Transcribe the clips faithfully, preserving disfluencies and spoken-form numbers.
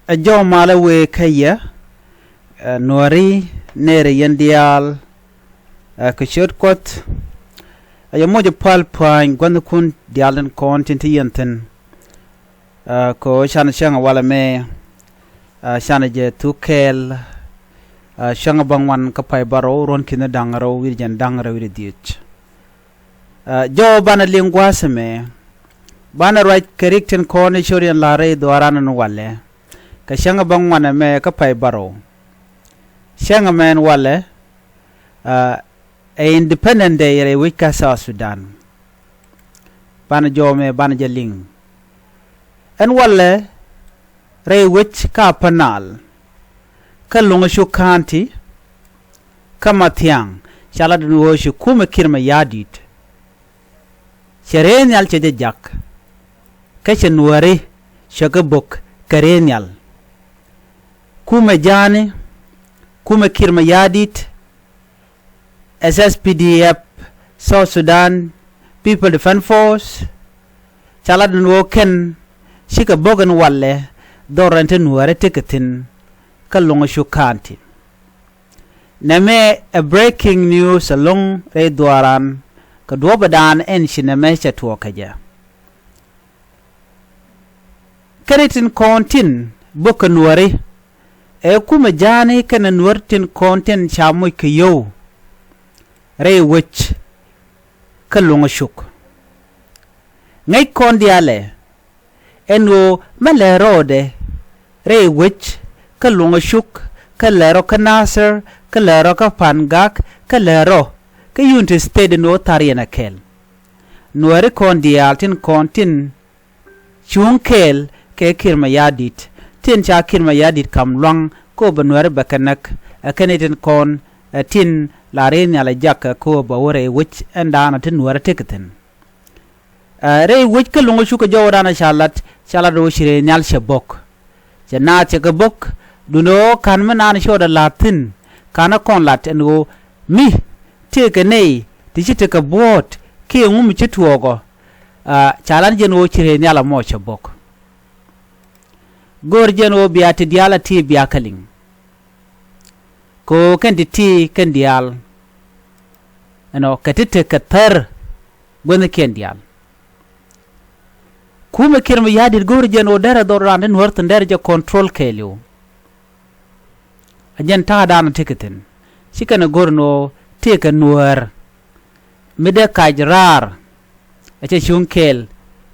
Ɛ jɔw malä wëë kä yɛ, ɛ, Nuääri, nɛɛrɛ yɛn diaal, ɛ, kɛ ciöt Kuɔth. Ɛ yɛ moc ɛ päl pua̱a̱ny gua̱thnikun diaal tin kɔn tin te yɛn thi̱n. Ɛ, kɛ ɣöö canɛ cäŋ ɛ walɛ mɛ, ɛ, canɛ jɛ thuk kɛɛl, ɛ, cäŋ ɛ bäŋuan kä pay bärɔw ruɔ̱n ki̱n da̱ŋ rɛw wi̱cdɛ jiɛn da̱ŋ rɛw wi̱cdɛ dhieec. Ɛ, jɔw banɛ liŋ gua̱a̱th ɛmɛ, banɛ ruac kɛ rik tin kɔn i̱ ciöt yɛn la̱r rɛy dhuaaran ɛn walɛ. Kɛ cäŋ ɛ bäŋuan ɛmɛ kä pay bärɔw. Cäŋ ɛmɛ ɛn walɛ, ɛ, ɛ Independent Day rɛy wec kä South Sudan. Banɛ jɔw ɛmɛ banɛ jɛ liŋ. Ɛn walɛ rɛy wec kä Upper Nile, kä Loŋ Acuk County, kä Mathiaŋ, ca lat ɛn ɣöö ci kumɛ Kiir Mayardit, cɛ rɛy nhial cɛ jɛ jak, kä cɛ Nuääri cɛ kɛ bök kɛ rɛy nhial. Kumɛ Ja̱a̱ni, kumɛ Kiir Mayardit, S S P D F, South Sudan People Defense Force, ca lat ɛn ɣöö kɛn cikɛ bök ɛn walɛ dhɔr ɛn te Nuääri tekɛ thi̱n kä Loŋ Acuk County. Nɛmɛ ɛ breaking news ɛlɔ̱ŋ rɛy dhuaaran, kɛ duɔ̱ɔ̱pädan ɛn ci nɛmɛ cɛ tuɔɔk kɛ jɛ. Kɛn tin kɔn tin bök kɛ Nuääri, ɛ kumɛ Ja̱a̱ni kɛnɛ Nuäär tin kɔn tin ca moc kɛ yio̱w rɛy wec kä Loŋ Acuk. Ŋäc kɔn diaalɛ ɛn ɣöö mɛ lɛ rɔɔdɛ rɛy wec kä Loŋ Acuk, kä lɛ rɔ kä Nasir, kä lɛ rɔ kä Pangak, kä lɛ rɔ kä Unity State ɛn ɣöö thar yɛn ɛ kɛl. Nuääri kɔn diaal tin kɔn tin cuŋ kɛɛl kɛ Kiir Mayardit, tin ca Kiir Mayardit ka̱m lua̱ŋ kɛ ɣöö bɛ Nuääri bɛ kɛ näk, ɛ kɛn i̱ tin kɔn, ɛ tin la rɛy nhial ɛ jak kɛ ɣöö bɛ wä rɛy wec ɛn da̱a̱n ɔ ti Nuääri tekɛ thi̱n. Ɛ, rɛy wec kä Loŋ Acuk kɛ jɔwdan ɛ ca lat, ca lat ɣöö ci rɛy nhial cɛ bök. Cɛ naath cɛ kɛ bök, duundɛ ɣöö ka̱n mi naan cɔɔdɛ la̱a̱t thi̱n, ka̱n ɛ kɔn lat ɛn ɣöö mi tëëkɛ nɛy ti ci tekɛ buɔ̱ɔ̱t kiɛ ŋu mi ci tuɔɔk ɔ, ɛ, ca lat jɛn ɣöö ci rɛy nhial ɛmɔ cɛ bök. Go̱o̱r jɛn ɣöö bia ti diaal a ti bia kä liŋ. Kɛ ɣöö kɛn ti ti kɛn diaal, ɛnɔ, kɛ ti tekɛ thär guäthnikiɛn diaal. Kumɛ Kiir Mayardit go̱o̱r jɛn ɣöö derɛ dhɔr raan ti Nuäär thi̱n derɛ jɛ control kɛɛliw. A jɛn ta̱a̱dan a tekɛ thi̱n. Ci kɛn ɛ go̱o̱r ɛn ɣöö tëëkɛ Nuäär mi dee kac raar, a cɛ cuŋ kɛɛl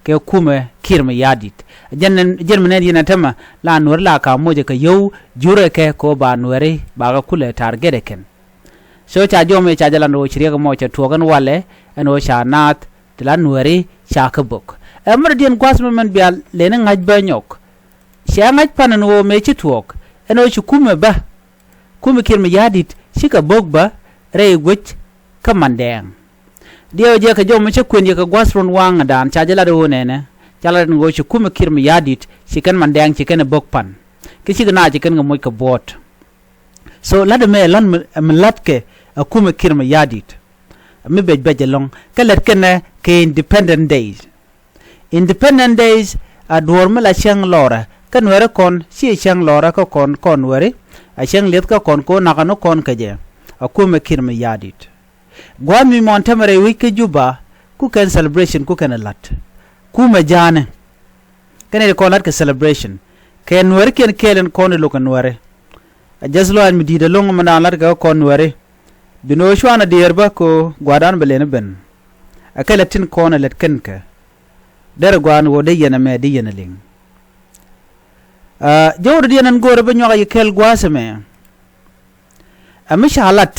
kɛ kumɛ Kiir Mayardit. A jɛn, jɛn mi nɛn yɛn a tämɛ la Nuääri la ka moc ɛ kɛ yio̱w jurɛ kɛ kɛ ɣöö ba Nuääri ba kɛ kulɛ target ɛ kɛn. So ca jɔw ɛmɛ ca jɛ lat ɛn ɣöö ci riɛk ɛmɔ cɛ tuɔɔk ɛn walɛ, ɛn ɣöö ca naath ti la Nuääri ca kɛ bök. Ɛ mɛrɛ diɛn gua̱a̱th mɛ mɛn bia leni ŋa̱c bä nyɔk. Cɛ ŋa̱c pan ɛn ɣöö mëë ci tuɔɔk ɛn ɣöö ci kumɛ bä, kumɛ Kiir Mayardit cikɛ bök bä rɛy guec kä Mandɛɛŋ. Diɛw jɛ kɛ jɔw mi cä kuën yɛ kɛ gua̱th ruɔ̱n waŋdan ca jɛ lat ɣöö nɛnɛ, ca lat ɛn ɣöö ci kumɛ Kiir Mayardit ci kɛn Mandɛɛŋ ci kɛn ɛ bök pan. Kä cikɛ naath ci kɛn kɛ moc kɛ buɔ̱ɔ̱t. So la̱t ɛmɛ ɛ la̱t mi, mi la̱tkɛ ɛ kumɛ Kiir Mayardit. Mi bec bec ɛlɔ̱ŋ kä lät kɛnɛ kɛ Independent Days. Independent Days a duɔ̱ɔ̱r mi la cäŋ lɔrɛ kä Nuääri kɔn, ci cäŋ lɔrɛ kä kɔn, kɔn Nuääri, a cäŋ lieth kä kɔn kɛ ɣöö nakä ni kɔn kɛ jɛ, a kumɛ Kiir Mayardit. Gua̱a̱th mi mɔn tämɛ rɛy wec kä Juba, ku kɛn celebration ku kɛn ɛ la̱t. Kumɛ Ja̱a̱ni kɛn ɛ kɔn la̱t kɛ celebration kɛ Nuäärikiɛn kɛɛl ɛn kɔn ɛ lo̱k ɛ Nuääri. A jɛth lɔaac mi di̱i̱t ɛlɔ̱ŋ mi naan la̱t kɛ kä kɔn Nuääri. Bi ni ɣöö cuanɛ diɛɛr bä kɛ ɣöö gua̱a̱rdan bɛ leni ben. Ɛ kɛ lät tin kɔn ɛ lät kɛn kɛ. Derɛ gua̱a̱n ɣöö dee yɛn ɛmɛ dee yɛn ɛ liŋ. Ɛ, jɔwdɛ diɛn ɛn go̱o̱rɛ bä nyuak a yi kɛl gua̱a̱th ɛmɛ. Ɛ mi ca lat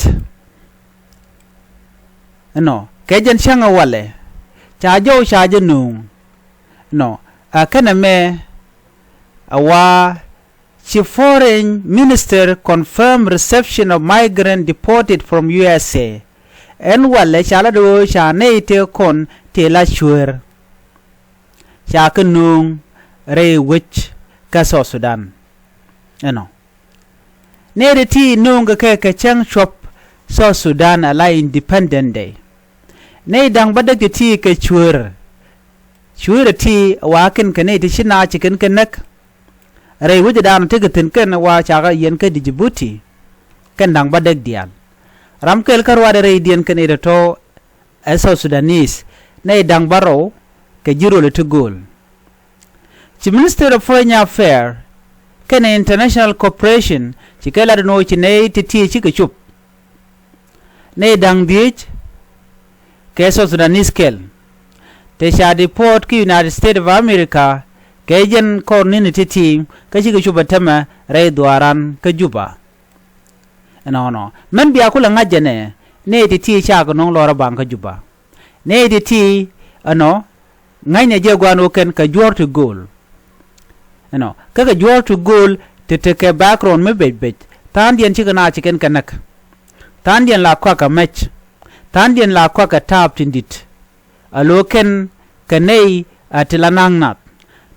ɛnɔ kɛ jɛn cäŋ ɛ walɛ, ca jɔw ca jɛ nööŋ. Ɛnɔ, ɛ kɛn ɛmɛ ɛ wa ci Foreign Minister confirm reception of migrant deported from U S A. Ɛn walɛ ca lat ɣöö ca nɛy tëë kɔn tëë la cuëër. Ca kɛ nööŋ rɛy wec kä South Sudan. Ɛnɔ. Nɛy ti ti nööŋkɛ kɛ kɛ cäŋ cuɔp South Sudan ala Independent Day. Nɛy da̱ŋ bädäk ti ti kɛ cuëër. Cuëër ti wa̱a̱ kɛn kɛ nɛy ti ci naath ci kɛn kɛ näk. rɛy wecdan tekɛ thi̱n kɛn wa cakɛ yiɛn kä Djibouti, kɛn da̱ŋ bädäk diaal. Ram kɛl kä ruaadɛ rɛydiɛn kɛn i̱ tɔ̱tɔ̱ ɛ South Sudanese nɛy da̱ŋ bärɔw kɛ ji̱ rööl ti gööl. Ci Ministry of Foreign Affairs kɛnɛ international cooperation ci kɛ lat ɛn ɣöö ci nɛy ti̱ti̱ cikɛ cop. Nɛy da̱ŋ dhieec kɛ South Sudanese kɛl tëë ca deport kä United States of America kɛ jɛn kɔr ni̱ni ti̱ti̱, kä cikɛ cop ɛ täämɛ rɛy dhuaaran kä Juba. Ɛnɔnɔ mɛn bia kulɛ ŋa̱c jɛ nɛ, nɛy ti̱ti̱ cakɛ nöŋ lɔr ɛ baŋ kä Juba. Nɛy ti̱ti̱ ɛnɔ ŋa̱cnɛ jɛ gua̱a̱n ɣöö kɛn kɛ juɔ̱ɔ̱r ti gööl. Ɛnɔ kä kɛ juɔ̱ɔ̱r ti gööl ti tekɛ background mi bec bec. Tha̱a̱ŋdiɛn cikɛ naath ci kɛn kɛ näk. Tha̱a̱ŋdiɛn la kɔakɛ mɛc. Tha̱a̱ŋdiɛn la kɔakɛ ta̱a̱p tin di̱t. A lo̱o̱ kɛn kɛ nɛy a ti la na̱a̱ŋ nath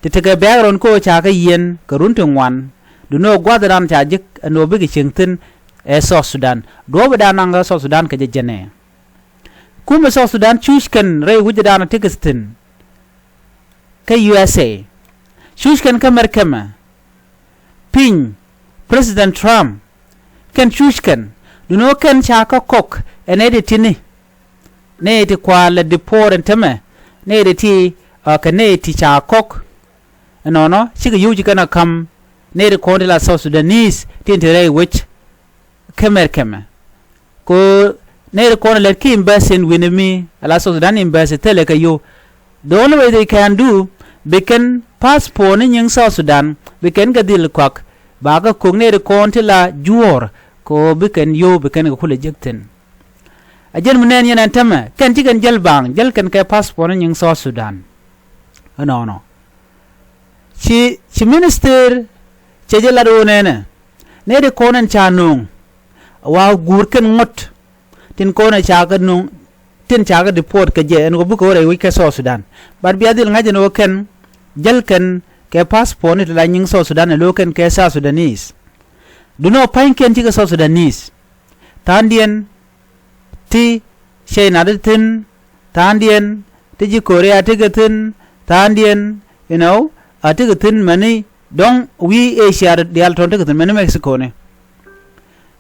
ti tekɛ background kä ɣöö ca kɛ yiɛn kɛ run ti ŋuan. Duŋni ɣöö gua̱thdan ca jek ɛn ɣöö bikɛ cieŋ thi̱n ɛ South Sudan. Duɔ̱ɔ̱pidan naŋ kä South Sudan kɛ jɛ jɛn ɛ. Kumɛ South Sudan cuc kɛn rɛy wecdan a tekɛ thi̱n kä U S A. Cuc kɛn kä Mɛrkɛmɛ. Piny President Trump kɛn cuc kɛn. Duŋni ɣöö kɛn ca kä kɔk ɛ nɛy ti ti̱ni. Nɛy ti kua lɛ deport ɛn täämɛ, nɛy ti ti, ɛ, kɛ nɛy ti ca kɔk. Ɛnɔnɔ cikɛ yio̱w ci kɛn a ka̱m nɛy ti kɔn ti la South Sudanese tin te rɛy wec kä Mɛrkɛmɛ. Kɛ ɣöö nɛy ti kɔn a lät kä embassy in wi̱ni mi ala South Sudan embassy thilɛ kɛ yio̱w. The only way they can do, bi kɛn passport ni nyiŋ South Sudan bi kɛn kɛ dhil kɔak. Ba kɛ ko̱k nɛy ti kɔn ti la juɔ̱ɔ̱r kɛ ɣöö bi kɛn yio̱w bi kɛn kɛ kulɛ jek thi̱n. A jɛn mi nɛn yɛn ɛn täämɛ kɛn ci kɛn jäl baŋ, jäl kɛn kɛ passport ni nyiŋ South Sudan. Ɛnɔnɔ ci, ci minister cɛ jɛ lat ɣöö nɛnɛ nɛy ti kɔn ɛn ca nööŋ wa guur kɛn ŋuɔ̱t tin kɔn ɛ ca kɛ nööŋ, tin ca kɛ deport kɛ jɛ ɛn ɣöö bikɛ wä rɛy wec kɛ South Sudan. But bia dhil ŋa̱c ɛn ɣöö kɛn jäl kɛn kɛ passport ni ti la nyiŋ South Sudan ɛ lo̱o̱ kɛn kɛ South Sudanese. Duŋni ɣöö pa̱nykiɛn cikɛ South Sudanese. Tha̱a̱ŋdiɛn ti China ti thi̱n, tha̱a̱ŋdiɛn ti ji̱ Korea tekɛ thi̱n, tha̱a̱ŋdiɛn, you know, a tekɛ thi̱n mɛni dɔ̱ŋ wi̱i̱ Asia diaal tɔ̱ŋ tekɛ thi̱n mɛni Mexico ni.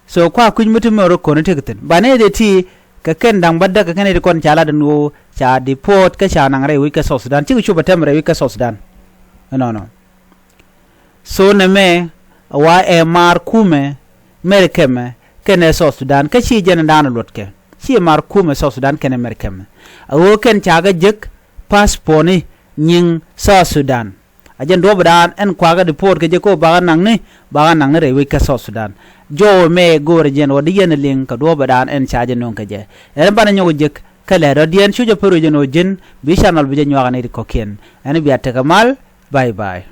So kua kui̱c mi ti mɛ rɔ ko̱ni tekɛ thi̱n. Ba nɛy ti ti kɛ kɛn da̱ŋ bädäk kɛ kɛn ti kɔn ca lat ɛn ɣöö ca deport kä ca naŋ rɛy wec kä South Sudan. Cikɛ cop ɛ täämɛ rɛy wec kä South Sudan. Ɛnɔnɔ. So nɛmɛ a wa ɛ maar kumɛ Mɛrkɛmɛ kɛnɛ South Sudan kä ci jɛn da̱a̱n luɔtkɛ. Ci maar kumɛ South Sudan kɛnɛ Mɛrkɛmɛ. A ɣöö kɛn ca kɛ jek passport ni nyiŋ South Sudan. A jɛn duɔ̱ɔ̱pidan ɛn kua kɛ deport kɛ jɛ kɛ ɣöö ba kɛ naŋni, ba kɛ naŋni rɛy wec kä South Sudan. Jɔw ɛmɛ go̱o̱rɛ jɛn ɣöö di yɛn liŋ kɛ duɔ̱ɔ̱pidan ɛn ca jɛ nööŋ kɛ jɛ. Ɛn banɛ nyɔk jek kä lɛɛt ɔ diɛn cu jɛ pär wec jɛn ɣöö ji̱n bi channel bi jɛ nyuak ɛ nɛy ti kɔ̱kiɛn. Ɛn bia tekɛ mal. Bye bye.